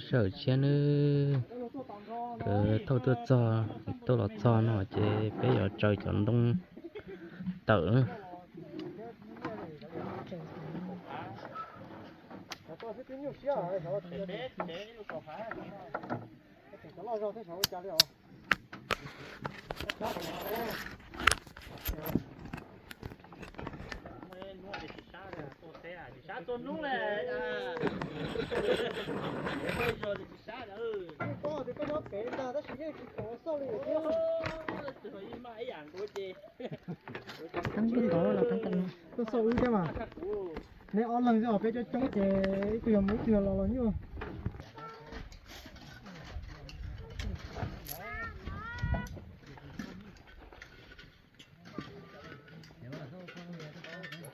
Sij hawm tshiab nawb, thauj tuaj txog, tuaj los txog no ces peb yuav tsaws cov ntoo tawm. Koj xauj wb thiab mas, neb ob leeg xwb os, peb coob coob ces ib tug yog mus ib tug yog los los nyuaj. Sab tom tes ntoo na.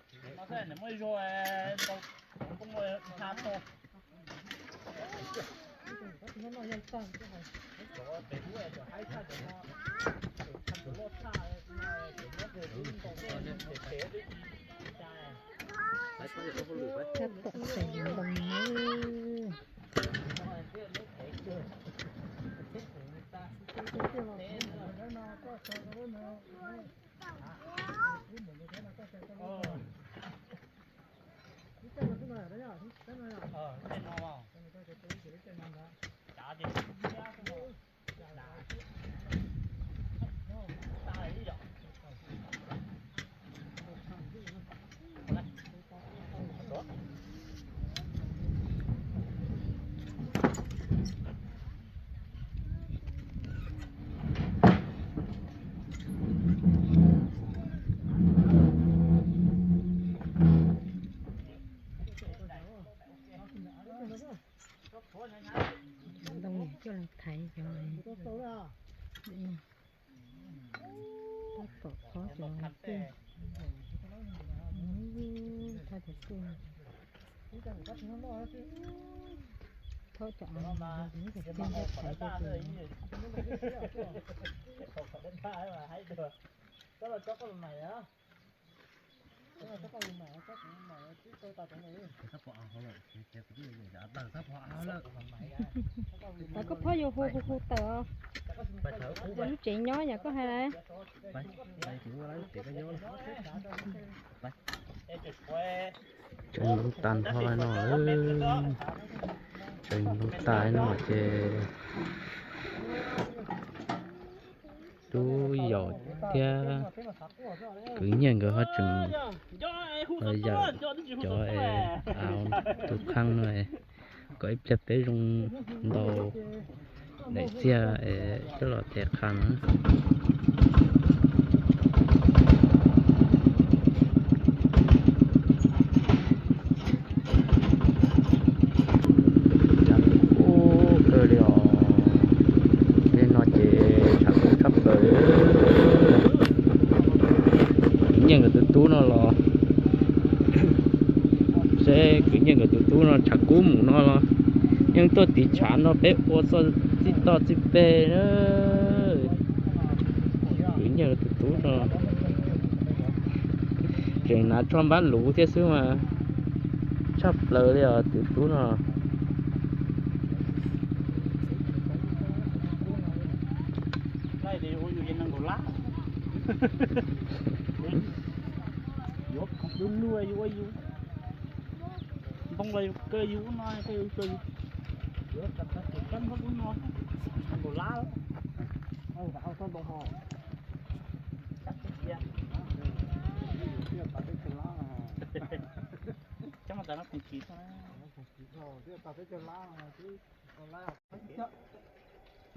Ntoo coj los thaiv cov, tab tom thov cov tiaj, thov cov tiaj, thov cov av, cov tiaj thaiv cov tiaj. Tawm koj phob yuav hu hu hu tawm os. Lub tsev nyob yog koj hais lawm. Tseem lub tas nrho no, tseem lub tas no ces tub Yaum thiab kwv Nyiaj nkawd ho tseem yawm cov av tus qhab no kom ib pliag peb zoo ntaus daim txiag coj los tes qha no. Ub, kawg li os. Tej no ces tshav kub tshaj plaws. Kwv Nyiaj nkawd tus tub no los, seb Kwv Nyiaj nkawd tus tub no tshav kub mus no los yeej tuaj tiv tshav nrog peb ua txoj txij toj txij peg na. Kwv Nyiaj nkawd tus tub no tseem hnav tsho npab luv thiab xwb mas, tshaj plaws li os tus tub no. Ntoo los yus kaw yus ub no, yus ub no, nkaus lab.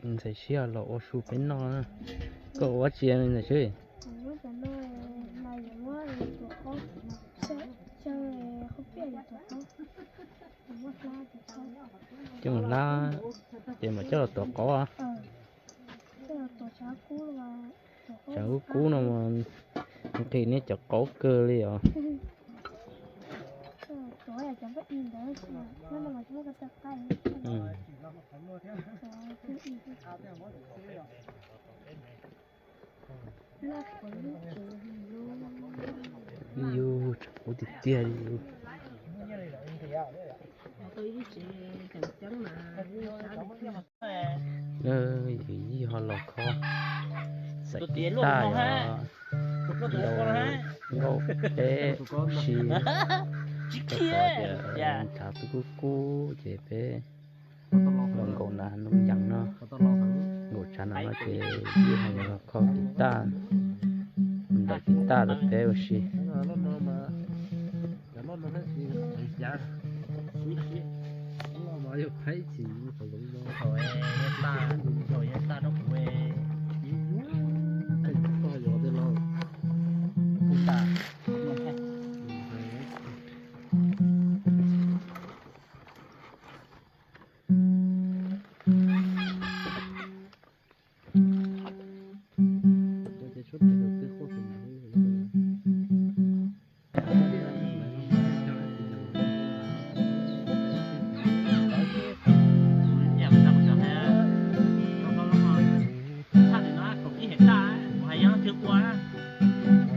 Ntxhais siab los ua su peb noj na. Koj ua tsi ntxhais siab? Coj mus hlab ces mam coj los tuav qaub. Tshav kub kub no mas nqhis nej cov qaub kawg li os. Yus tshav kub tiag tiag li. Yij ho los kho xaim kiv taj yog nkauj peb si, rau qhov tias ntshav twb kub kub ces peb los nkaum na noo yees no, nkaum tshav no no ces yij ho los kho kiv taj, ntaus kiv taj rau peb ua si.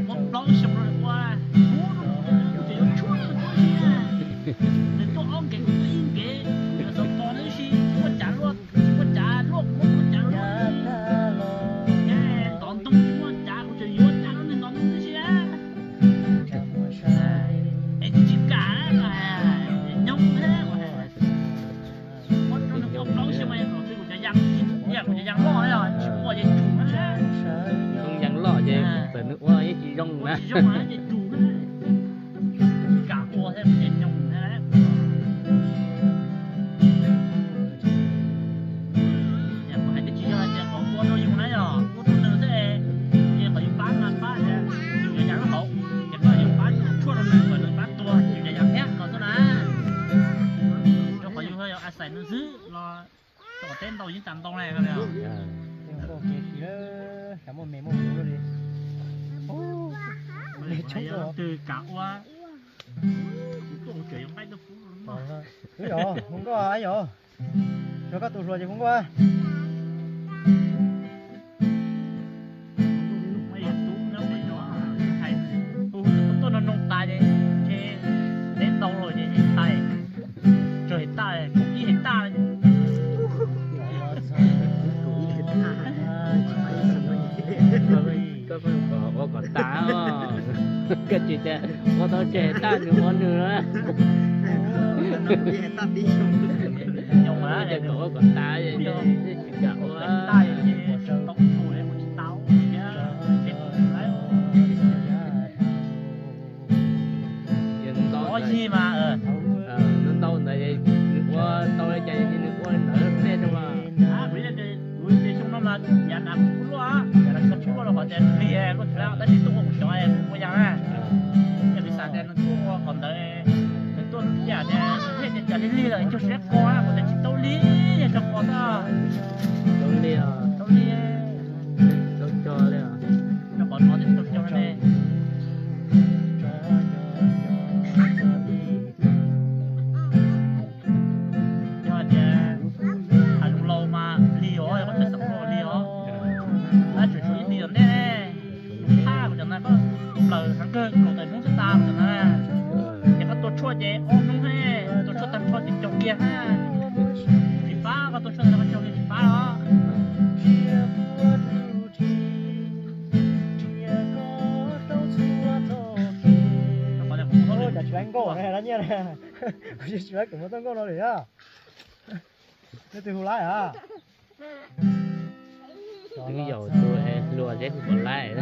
Muab plaub xyoo ua, kuv tseem yuav tshuaj rau kuv si, nws tuaj ob nkev kuv tuaj ib nkev, nws xav tos nws si, muaj cav luaj tsis muaj cav luaj kuv muab muaj cav luaj, ntov ntoo tsis muaj cav kuv tseem yuav cav rau nws ntov ntoo tib si. Es kuv tsis kam, nyob muab rau nws ua plaub xyoo mas kuv cov yas, kuv cov yas loj na, tsis muaj ces tsum na. Nws yas loj ces txawm nws ua yeej tsis zoo na. Tsis zoo na ces tsum na. Kam ua thiab kuv ces nyoos na. Kuv hais tias tsis yog hais tias qhov ua rau yus na, yog ua rau nws xwb, ces qhov yus pab mas pab, yus cov yas loj hauv, ces pab yus pab tshuaj rau nws kom nws pab tua yus cov yas thiab no xwb na. Rau qhov yus yog a xais nws xwb los rau qhov teb ntau yeej tas ntau na. Twg kam ua, kuv tuaj kuv tseem yuav nqaij tuaj pub. Hu nkauj yom, tsuav koj tus hluas ces hu nkauj. Tuaj no noog tas ces ntshe teb ntau lawm ces hais, tsawg hais taj, ib hais taj. Koj pheej kom ua kom tas, koj tsis tias ua tau tsawg hais taj nws ua nws. Nyoos tias kom ua kom tas, tsis kam ua. Ntau ntau ntawd nws ua tau li cas ces nws ua ntawd tej rau mas. Kuv ces xyoo no mas yav nav kuv tsis pub luaj, yav nav kuv tsis pub luaj rau qhov tias lig luaj tsis laj, tab sis tuaj ua kuv xyov kuv ua yas na. Yog kuv xav tias nws tuaj ua qhov ntawd, nws tuaj yam tias nws thiaj tias cas lig lig lawm cog siab kho na, kuv tias tsis tau lig, yog cog kho xwb. Tau lig, tau lig, tau cog li. Rau qhov no thiaj tau cog ne. Yog hais tias hais lus laus mas lig os, yog koj tseem xav ua lig os. Tab tseem tshuav ib lig tom ntej ne. Thaj kuv cov ntawd koj plaws heev kawg, kaum tawm hnub twb tas kuv cov ntawd. Ces koj tua tshuaj ces ob hnub ne, tua tshuaj tag nrho ces cog kiag na. Tsis pab, koj tua tshuaj tag nrho cog kiag tsis pab os. Cas tsis laib nkauj na, kuv tsis laib kuv muaj txoj nkauj no lawm. Nej twg hu laib a? Twb yaum tus hluas seb hu puas laib.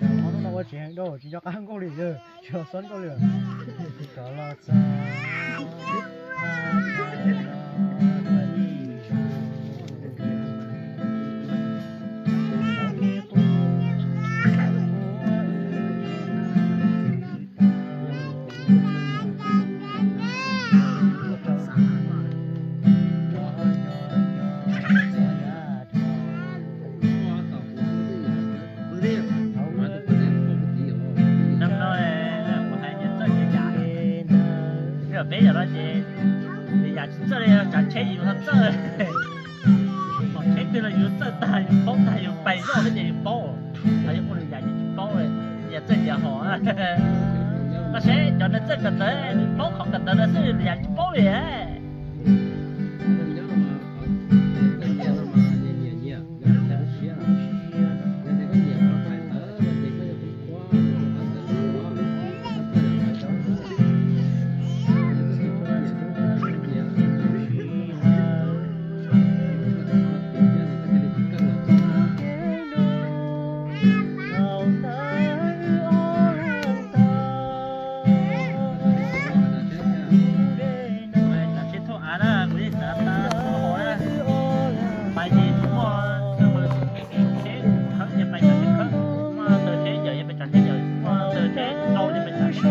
Hnub no ua tsev heev dhau tsis nco qab nkauj li, tsis los xob nkauj li. Tam no kuv hais tias txawj tsis yam, peb yam no ces yam tsis txawj li, tsav tsheb yus ho txawj. Pom tsheb twg los yus txawj tag, yus paub tag, yus pais zoj xwb ces yus paub. Hais yus ua nws yam ces tsis paub, yam txawj yam hom. Koj saib cov neeg txawj kawm ntawv, nws paub qhov kawm ntawv no xwb, yam tsis paub li. Pais ces muaj tsheb khawb ces pais tsam tsheb khawb, muaj tsheb yawm ces pais tsam tsheb yawm, muaj tsheb ntau ces pais tsam tsheb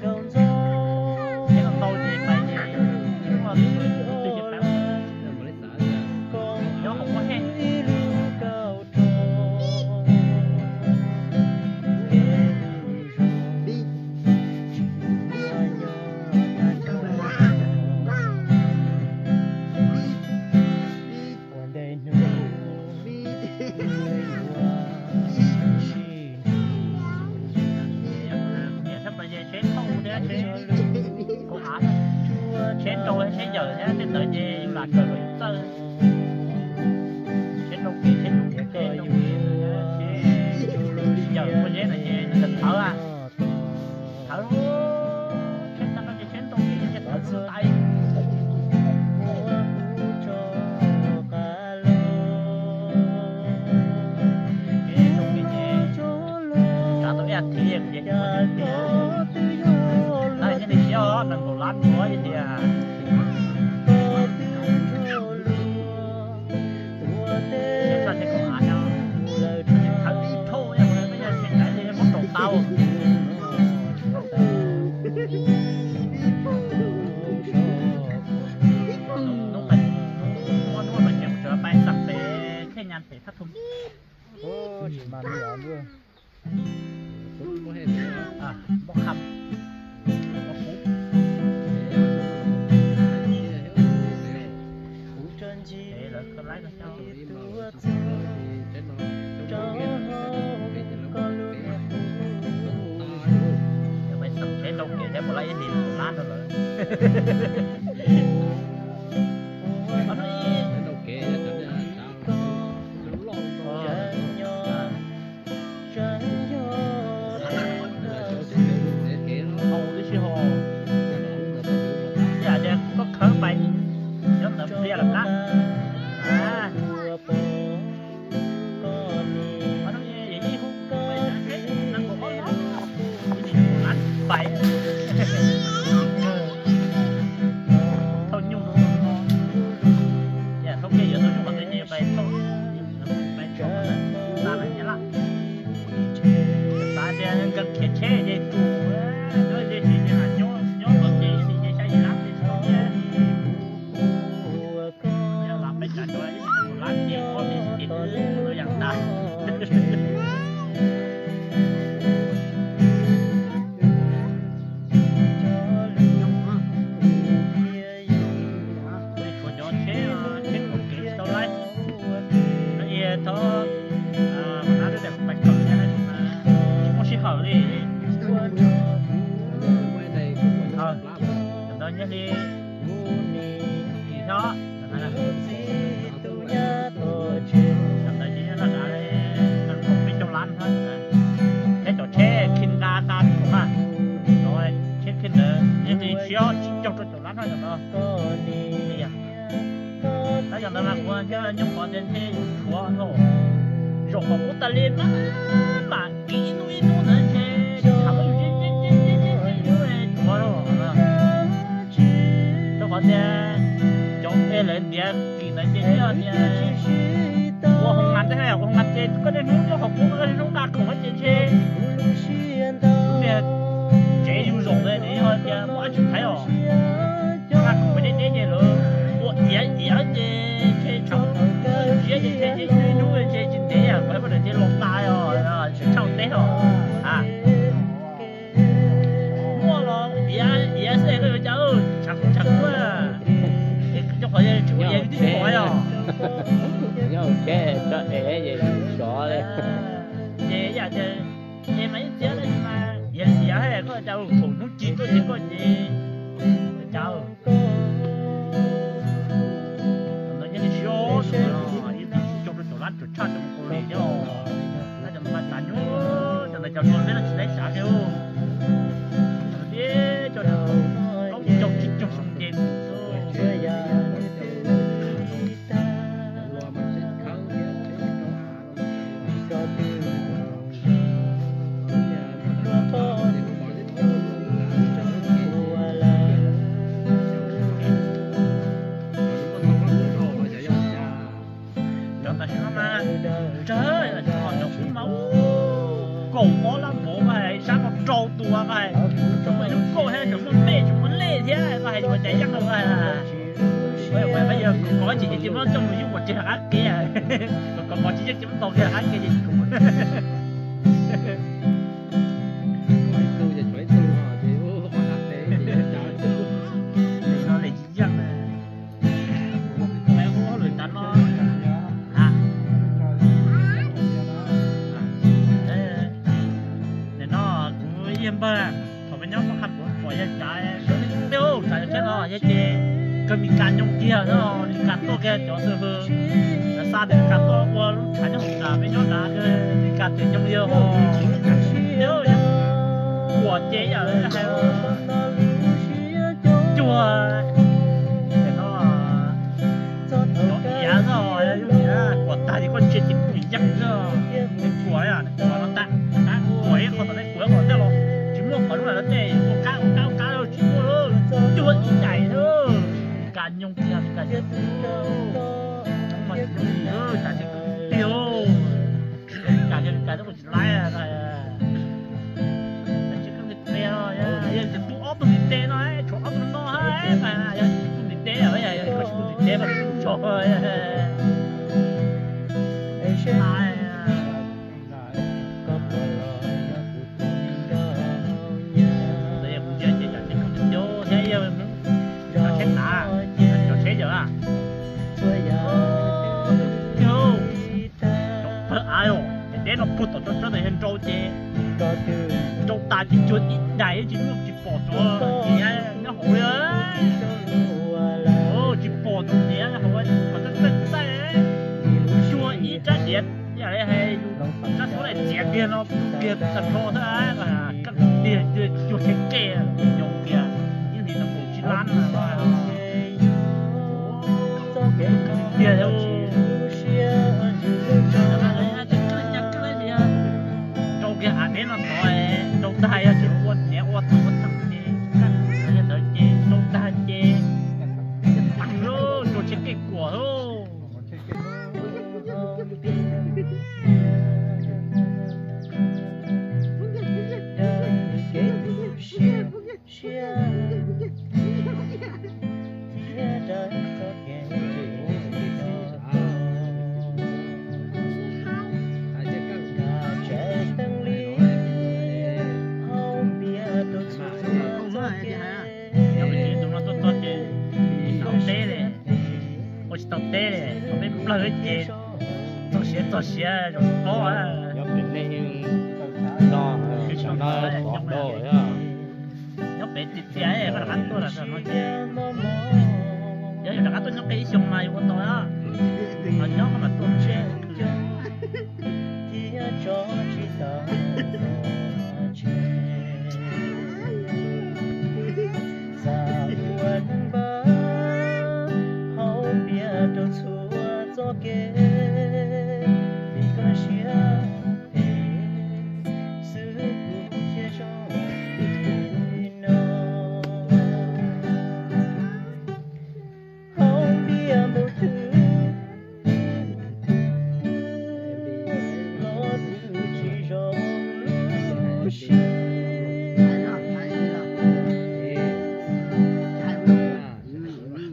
ntau, tsheb ntau ces pais ces muaj twg ces pais. Nyob hauv muaj hej. Niam sab pais ces tsheb thauj thiab tsheb kaus av, tsheb rau tsheb yawm thiab tej ntawd ces yus lam kawm kom yus txawj. Tsheb rau kev, tsheb rau kev, tsheb rau kev, tsheb yawm pob zeb no ces thawv, thawv, tsheb tag no ces tsheb rau kev ces thawv xwb tais. Tsav tau ib as thiv kuv ces, tab sis siab os, nees nkaum lab ntua ib tiag. Siab tshaj tsheb kaus av no, thawv ib thauj, yog mus lawm peb yog tsheb ntaiv ces muab rau tau. Hnub pais, hnub pais tsev kuv tsuas pais xam pem Thej Nyas pem Thaj Thum. Npoj Kham, Npoj Kub. Lawv khaws laib rau xyoo. Yog pais xam tsheb rau kev thiab puas laib ib hlis puas lab rau lawm. Haus tib si haus, ib yam tias koj khawb pais cov ntawd pliag lawm na. Thauj nyuj, thauj kiag yuav tau nyuj qhov twg ces pais thauj, pais thauj tag lawm nyab laj. Xav tias nkees khiav tsheb ces tsum, nyob ze tsev ces nyob nyob tom tsev li ces xya yim lab ces tsis tau nyiaj. Yog lam peb tsav tsuav ib lab ces ob peb txhiab tim lub yam tas. Tshuav cov tsheb, tsheb kaum kev tsis tau laib. Thov ua na lub daim pais kawm thiab tab sis mas tsis muaj sij hawm li. Cov ntawd nyob li Kim thiab, cov ntawd ces nyob rau nram nees nkaum peb caug lab thiab. Thiab cov tsheb khi nqa nqa khoom na, cov tsheb khi ntawd nyob li tsib caug rau caum lab thiab cov ntawd. Tab cov ntawd mas kuv thiaj nyob qhov tias ntshe yus tshuav, zaum qhov qub tas li mas mam kiv ib hnub ib hnub ntawd ntshe tshav muab yus tseb tseb tseb tseb tseb hnub tshuav. Rau qhov tias cov es lawv ntiav kim ntawd ces yog tias ua hoo ngas tej, ua hoo ngas ces koj niaj hnub nyob qhov qub, koj niaj hnub nqa khoom ces ntshe niag tsev yus zaum ntawd nws yog tias muaj dab tsi thaiv os. Nqa khoom deb deb ces lawv ua iav iav ces ntshe tshav muab yus ziab ces ntshe ib hnub ntshe tsis ntev yam kuv hais ua ntawd ces los tas os, tsis tshaj teb os. Muaj los iav iav xwb koj yuav cas, tshav kub tshav kub. Cov qhov tsis ua iav twb pom os. Koj cas thaum hnub ci tuaj ces koj ces cas ntawd yeej siab ib tug cog rau caum lab caum tshaj rau mus kaus lim thiab os. Tab cov ntawd mas tas nyuj, cov ntawd cov hluas peb no tsis laib xav kiag. Cov tias cov kaum tsib caug xyoo ces Cov tam sim no mas tsawg, cov kuv mas ua kaum ob lab npaum mas sab no rau tus mas, tseem muaj ib lub kauj thiab tseem muaj pej tseem muaj lej thiab mas, yuav cas yeej los mas. Yog kov ces ces muab coj mus yug ua tseg qab kev, kov kov tsis yeej ces muab ntaus kiag qab kev ces tsum. Li no li tsis yeej. Ub, lwm tav no, nim no kuv ib yawg npawg thaum peb nyob muab qha puav pom yawg tsav, peb ub tsav yawg thiab no yog ces kawg Mis Kas nyoog kiag no, Mis Kas tuaj kiag cov xwb, lawv xa tias Mis Kas tuaj ua lub tshav nyob hauv tas peb nyob tas, Mis Kas tias nyoog yawg ho, yawg kuam ces yam hais cuag no, cov iav no, kuam tag ces koj ntsia ces kuj yeej xwb, kuam, kuam no tas, kuam ib qho tom nej kuam qhov ntej los tsis muaj qhov lub no tej ua kab ua kab ua kab tsis muaj, cuag ib daim xwb, Mis Kas nyoog tiag, Mis Kas nyoog tiag, Mis Kas nyoog tiag, Mis Kas nyoog tiag, Mis Kas nyoog tiag. Cas yog cas tab kuv tsis laib, cas tsis koj nqis tes no, yog tsis tu ob tug nqis tes no, tshuav ob tug no, yog tsis tu nqis tes, yog koj tsis tu nqis tes mas tso. Kuv ntsia ces cas tsis koj nqis tes thiab, yog cov tsheb tav, cov tsheb yawg a. Cov pawg av, deb no puag tom tsob tsawb ntawd yog nrau ces, nrau tas ces cuag ib daim tsis muaj tsis pom cov niam nyob hauv li. Tsis pom tus niam nyob hauv, kom txaij txaij txaij, cuag ib rab diav, yam li hais yus rab xub laim txiav kiag no kiag tag nrho xwb, kaj tiag cuag tsheb kej nyoos kiag, ib hlis no kaum tsib lab no. Tiag, rau kiag av deb no tod, rau tag yog tsis ua niam ua txiv ua tag ces, yog ntawd ces rau tag ces, rau tsheb kej kuam. Nyob pem tsev tus no tuaj txog ces tsis tau teb li, ua tsis tau teb li, peb plawg ces txog siav txog siav zoo tob. Nyob pem tiag tiag, koj rov qab tuaj los no ces, yog yus rov qab tuaj nyob qib ib xyoo mas yus ua tau, los nyob koj mam tuaj.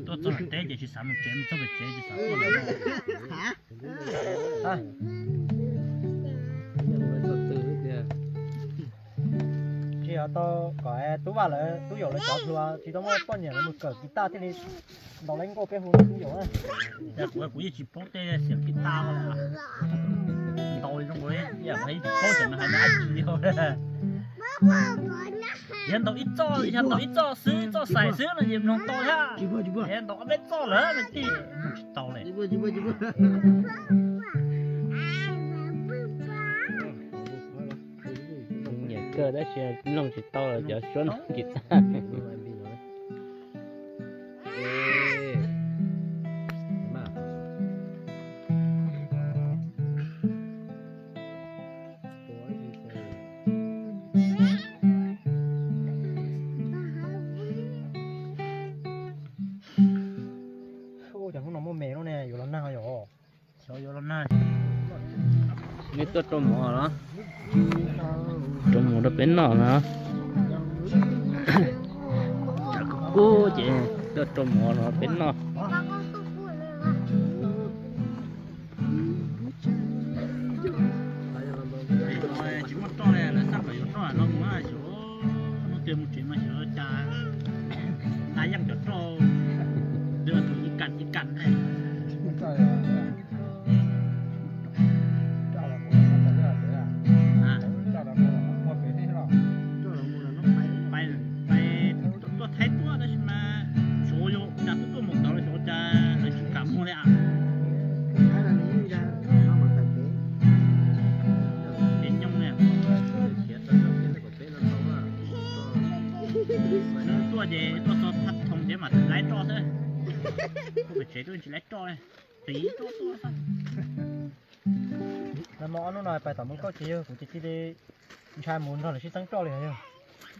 Tuaj txog teb ces tsis xav mus tsev, mus txog pem tsev tsis xav tuaj lawm. Tsis yog tau kom Tub Vaj lawv, Tub Yaum lawv cov hluas tsis tau muaj poj niam lawv mus kawm kiv taj thiaj li ntaus lawv nkauj peb hu no Tub Yaum. Kuv, kuv yeej tsis paub tej xiam kiv taj, ntaus li zoo li, yeej tsis paub xyov nws hais dab tsi li. Yog ntaus ib txoj, yog ntaus ib txoj xwb, ib txoj xais xwb no ces mloog tau thiab. Yog ntaus ob peb txoj lawm no ces mloog tsis tau li. Nyiam kawg tab sis mloog tsis tau los cov suab no kis tag. Cov hnub no muaj me lub ne, yuav los nag yom. Xyov yuav los nag. Nej tuaj rau mov los? Rau mov rau peb noj no. Kub ces tuaj rau mov rau peb noj. Tsis muaj roj li, lawv xaj kom yuav roj no mus xyov, hnub twg mus tsev mas xyov cas nta yeej cov roj, twb tus ib kas ib kas. Pais tuaj Thaib tuaj tab sis mas xyov yog cas tuaj tuaj mus tod los xyov cas lawv tsis kam muag li as. Ces nyooj li. Tuaj ces tuaj txog thaj thoo ces mam laib roj xwb. Tuaj pem tsev tuaj tsis laib roj li, qiv roj tuaj xwb. Nag hmo ob hnub no pais tom Hmoob Kauj ces yog kuv ces cia li ntshai mus nrog lawv sib txeeb roj li yog.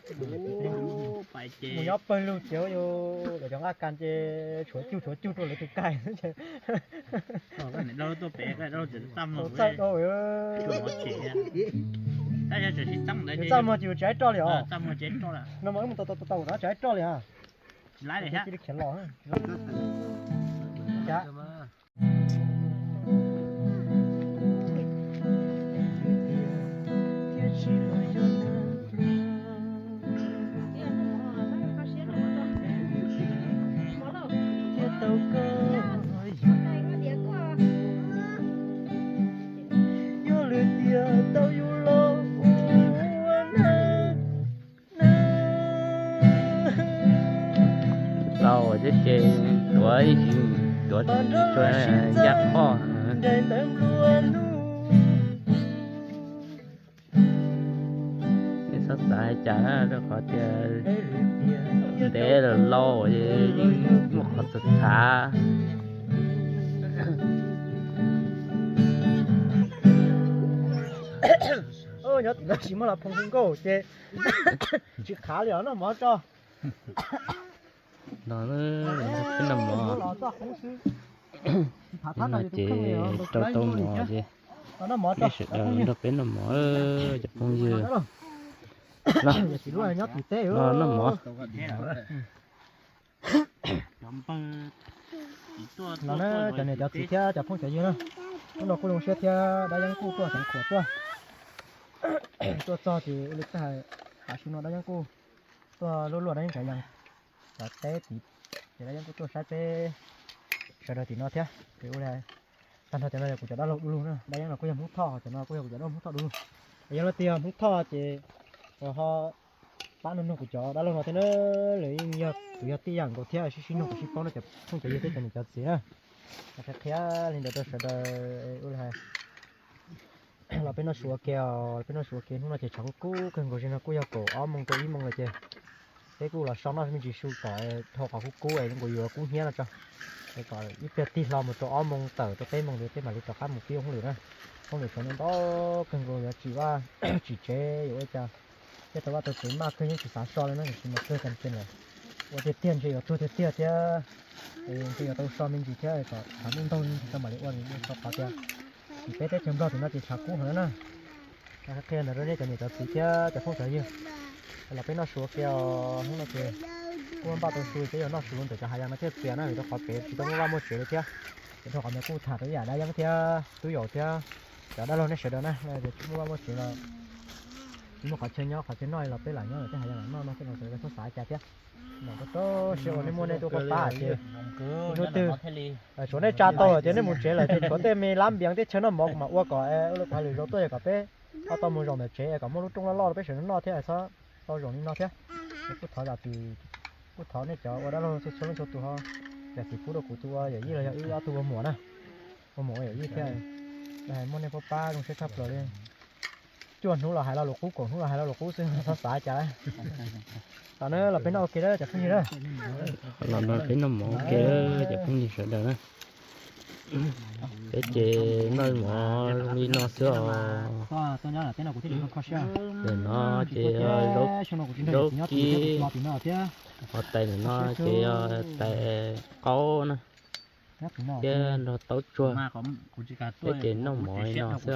Mus nyob pawg lug ces yus lawv cov nqaj kas ces tshuav cug tshuav cug rau lawv tus kais. Txaj muag ces yus tsis laib roj li os. No mas wb mus tau tau tau no tsis laib roj li os. Tsis laib li thiab. Cia li khiav los. Yog lwm tiam tau yus los ua na. Tau thiab ces tuav ib sim tuav ncaj qhoj. Nej txhob xav li cas rau qhov tias ntev los laus yeej muaj qhov txawv txhav. Nyob tim no tsis muaj los phoo hu nkauj ces tsis qhav li os, noj mov tso. Peb noj mov, no ces rau tau mov ces peb sawv daws nrog peb noj mov cov phooj ywg. Noj mov. Los na cov niam cov txiv thiab cov phooj cov ywg na, hnub no kuj zoo siab thiab dab yeeb kuj tuaj xeev khuam tuaj. Tuaj txog ces ua li tag, tam sim no dab yeeb kuj tuaj luaj luaj dab yeeb tsav yees, cov teb tid, ces dab yeeb kuj tuaj saib peb sawv daws tim no thiab. Ces ua li tag nrho cov no yog kuv cov dab laug du lug na, dab yeeb no kuj yog Hmoob Thoj, cov no kuj yog kuv cov dab laug Hmoob Thoj du lug. Yog leej twg yog Hmoob Thoj ces ho pab nug nug kuv cov dab laug no thiab na, lawv yeej yog kuv yog tij yam nkaus thiab sib sib nug kuv sib paub no cov phooj cov ywg thiab cov niam cov txiv na. Qhia qhia li ntawd rau sawv daws ua li hais. Los peb noj su ua ke os, peb noj su ua ke, hnub no ces tshav kub kub kawg nkaus, zaum no kuj yog kaum ob moos rau ib moos lawm ces peb kuj los so noj me ntsis su kom dhau qhov kub kub es zoo nkaus yuav kub hnyiab no tso. Es kom ib pliag tig hlo mus rau ob moos tawm rau peb moos ntawd peb mam li rov qab mus pib ua hauj lwm na. Hauj lwm tshuav ntau ntau kawg nkaus, yuav tsim vaj tsim tsev yuav ua cas, thiab tau vaj tau tsev maj kawg yeej tsis xav so li na, tiam sis mas kawg tam sim lawm ua tiag tiag ntshe yuav tuag tiag tiag thiab. Ntshe yuav tau so me ntsis thiab kom tshav ntuj ntaug me ntsis tso mam li ua, rau qhov tias tim peb teb chaws Nplog tim no ces tshav kub heev na. Qhia ntawd rau nej cov niam cov txiv thiab cov phooj cov ywg. Los peb noj su ua ke os, hnub no ces kuj npaj tau su, peb yuav noj su ntawm cov hav yas no thiaj txias na, vim rau qhov pem tsis tau muaj vaj muaj tsev li thiab. Ces rau qhov ntawd kuj tham rau ib yam dab yeeb thiab tub yaum thiab cov dab laug nej sawv daws na, tsis muaj vaj muaj tsev los tsis muaj qhov chaw nyob qhov chaw noj li los peb lam nyob ntawm tej hav yas lam noj no thiab, sawv daws txhob xav cas thiab. Mas koj rau siab uas nej muaj nej tuaj pab pab ces hnub twg tsuav nej tsa tau ces nej mus tsev lawm ces tshuav tej me lab npias teb chaws noj mov kuv mam ua kom ua li kuv hais lwm zaus tuaj yog kom peb ho tau mus zaum ntawm tsev kom muaj lub rooj loj loj rau peb sawv daws noj thiab txhob tau zoo li no thiab. Kuj thov zam txim, kuj thov nej cov ua dab laug txhua txhua leej txhua tus ho zam txim pub rau kuv tus ua yawm yij los yog wb ob tug ua muam na, ua muam ua yawm yij thiab. Hais muaj nej pab pab zoo siab tshaj plaws li. Cuaj hnub los hais lo lus qub, kaum hnub los hais lo lus qub xwb, txhob xav cas. Los na, los peb noj ua ke na cov phooj ywg na. Los no peb noj mov ua ke cov phooj ywg sawv daws na. Peb ces noj mov zoo li no xwb os. Nim no ces zaub kib, ho tais nim no ces yog tais qaub na, thiab nrog taub tsuag. Peb ces noj mov li no xwb os,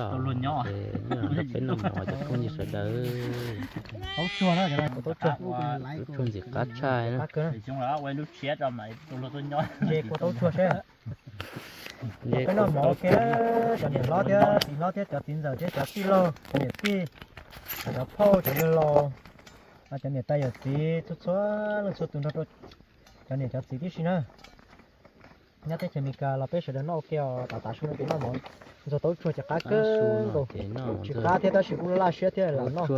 ces nrog peb noj mov cov phooj ywg sawv daws. Taub tsuag ntxim qab tshaj na. Peb noj mov ua ke, cov niam hlob thiab txiv hlob thiab cov txiv ntxawm thiab cov tij laug, cov niam tij, cov phauj cov yawg laus, cov niam tais yawm txiv txhua txhua leej txhua tus nrog rau cov niam cov txiv tib si na. Nyob teb chaws Amelikas los peb sawv daws noj ua ke os, tam tam su no ces noj mov ntxuag taub tsuag ces qab kawg nkaus. Tsis qab thiab tab sis kuj laj siab thiab lam noj.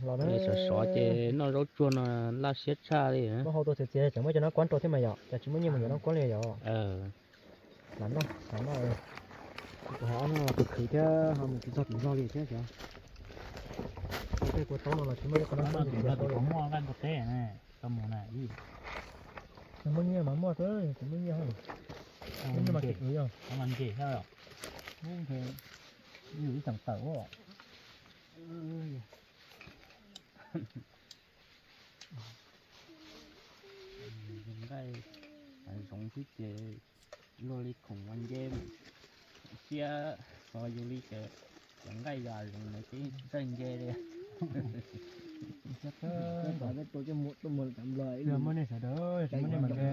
Los sov sov ces noj zaub tsuag no laj siab tshaj li. Muab hau tua txias txias tseem muab cov no kuab rau thiab mas yom, cas tsis muaj nyiaj mus yuav no kuab li yom. Lam noj, lam noj. Kuv hais ob no tus khwv thiab ho mus tsis txog tus nplog li thiab xyov. Tej kua taub no los tsis muaj ib qho no muaj nqaij npua teb. Muaj nyiaj mas muaj, tsis muaj nyiaj, muaj nyiaj mas tsis khwv yog. Ib xeem tawm. Nqaij zoov xwb ces luag li khoom ua nce siab, xyov yus li ces cov nqaij yam zoov ntawd ces tsis txawj nce li. Muaj nej sawv daws, tsis muaj nej mas nce.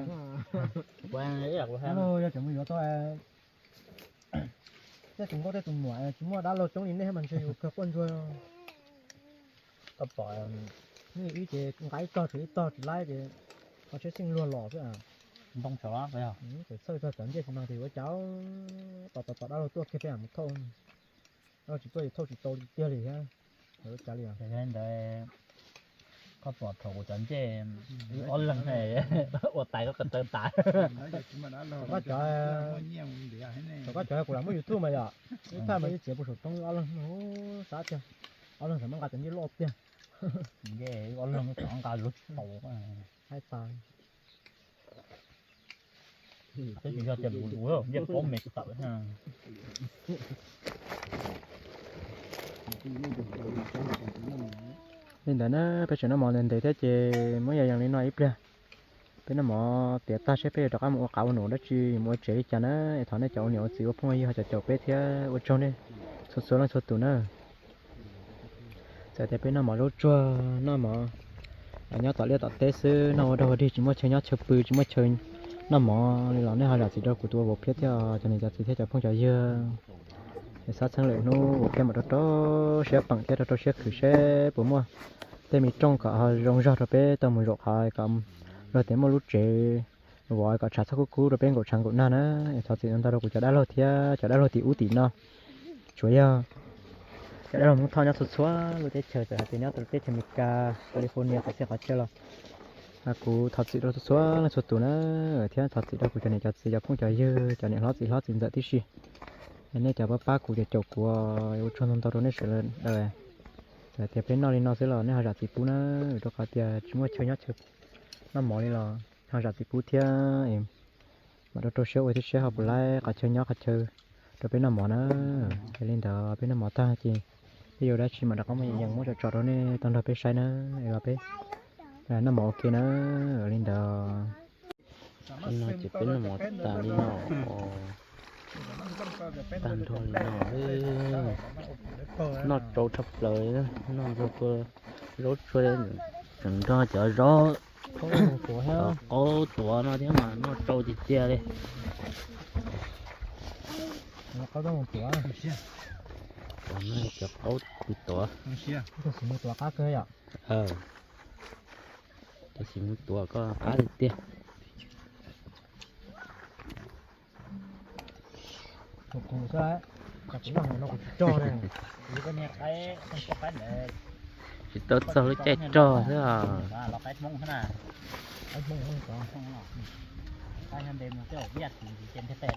Yog tseem mus yuav tau tej tus nkauj tej tus muam tsis muaj dab laug coob li nej mas ntshe yus kawg quaj ntsuag. Koj pom, ib ces nqa ib tog tsuas ib tog tsis laib ces ho tsheb xyeej luag los xwb. Ntoo tshawv, txhawj txog cov ncej tsis mag tes ua cas tos tos tos dab laug tuaj kiag peb mus thauj. Dab laug tsis tuaj ces thauj tsis tau tiag li thiab. Ua cas li os? Ntawd koj pom thaum kuv cov ncej wb ob leeg ua tais koj ko taw tas. Thaum koj cov, thaum koj cov kuv lam muaj YouTube mas yom, wb thaj mas yeej txiav pus saum roob wb ob leeg, sab tiag, ob leeg txawm muab nqa cov ncej loj tiag. Ncej wb ob leeg txawm nqa luv tsis tau. Haib tas. Twb tsis yog tias luv luv, ncej paub me tawm. Li ntawd na, peb tseem noj mov ntev ntev thiab ces muab yog yees li no ib pliag. Peb noj mov tiav tag seb peb yuav rov qab mus ua qav ua num dab tsi, mus ua tsev li cas na. Es thov nej cov ua niam ua txiv ua phooj ua ywg ho caum caum peb thiab ua tsaug nej txhua txhua leej txhua tus na. Txawm tias peb noj mov zaub tsuag, noj mov nyob tom liaj tom teb xwb, noj ua dog ua dig tsis muaj chaw nyob chaw pw, tsis muaj chaw noj mov li los nej ho zam txim rau kuv tus ua vauv Phiab thiab cov niam cov txiv thiab cov phooj cov ywg. Es xav txheeb lwm hnub kuv thiaj mam rau rau siab peem thiab rau rau siab khwv seb puas muaj tej me rooj kom ho zoo zog rau peb tau mus zaum qhov kom luag tias muaj lub tsev vov kom tshav txhob kub kub rau peb nkaum tshav nkaum nag na. Es thov txim ntau rau kuv cov dab laug thiab cov dab laug tim ub tim no, tsuas yog cov dab laug Hmoob Thoj nyob txhua txhua lub teb chaws, txawm hais tias nyob teb chaws Amelikas, California, qhov txhia qhov chaw los kuv thov txim rau txhua txhua leej txhua tus na, thiab thov txim rau kuv cov niam cov txiv cov phooj cov ywg cov niam hlob txiv hlob txiv ntxawm tib si. Nej cov pab pab kuv cov caum kuv, ua tsaug ntau ntau rau nej sawv daws. Txawm tias peb noj li no xwb los nej ho zam txim pub na, rau qhov tias tsis muaj chaw nyob chaw noj mov li los ho zam txim pub thiab. Mam rau rau siab ua thiab seb ho puas laib qhov chaw nyob qhov chaw rau peb noj mov na. Es li ntawd peb noj mov tag ces peb yuav dab tsi mam rov qab muab yees muab tso tso rau nej tau nrog peb saib na. Es los peb noj mov ua ke na. Li ntawd no ces peb noj mov tas li no, tag nrho li no, noj tsau tshaj plaws, noj ntxuag kua zaub tsuag, tseem nrog cov zaub qaub tuav no thiab mas noj tsau tiag tiag li. Cov qaub tuav, cov xim mus tuav koj qab tiag tiag. Kuv xwb, kuv noj no kuv tsis cog li. Tsis tau txog lub caij rog xwb os. Los qaib Hmoob xwb na. Qaib Hmoob, qaib Hmoob, qaib nte mus tej viaj tis ces ntiag tes